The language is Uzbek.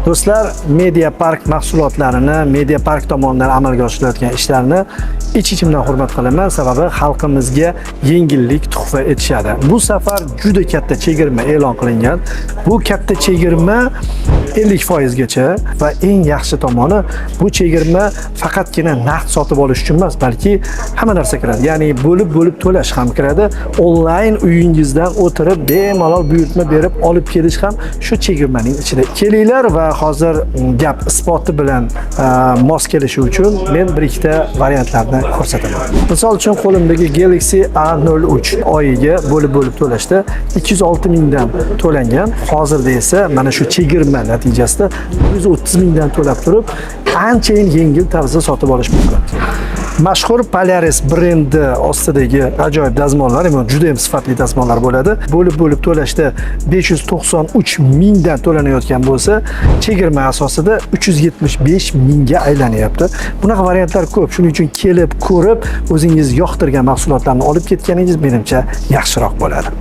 Do'stlar, Media Park mahsulotlarini, Media Park tomonidan amalga oshirilayotgan ishlarni ich-ichimdan hurmat qilaman, sababi xalqimizga yengillik tuhfa etishadi. Bu safar juda katta chegirma e'lon qilingan. Bu katta chegirma 50% gacha va eng yaxshi tomoni, bu chegirma faqatgina naqd sotib olish uchun emas, balki hamma narsa kiradi. Ya'ni bo'lib-bo'lib to'lash ham kiradi. Onlayn uyingizdan o'tirib bemalol buyurtma berib olib kelish ham shu chegirmaning ichida. Kelinglar va hozir gap isboti bilan mos kelishi uchun men bir ikkita variantlarni ko'rsataman. Misol uchun, qo'limdagi Galaxy A03 oyiga bo'lib-bo'lib to'lashda 206 mingdan to'langan. Hozirda esa mana shu chegirma natijasida 130 mingdan to'lab turib, anchayin yengil tarzda sotib olish mumkin. Mashhur Polaris brendi ostidagi ajoyib dazmollar, ya'ni juda ham sifatli dazmollar bo'ladi. Bo'lib-bo'lib to'lashda 593 mingdan to'lanayotgan bo'lsa, chegirma asosida 375 mingga aylanyapti. Bunaqa variantlar ko'p. Shuning uchun kelib, ko'rib, o'zingiz yoqtirgan mahsulotlarni olib ketganingiz menimcha yaxshiroq bo'ladi.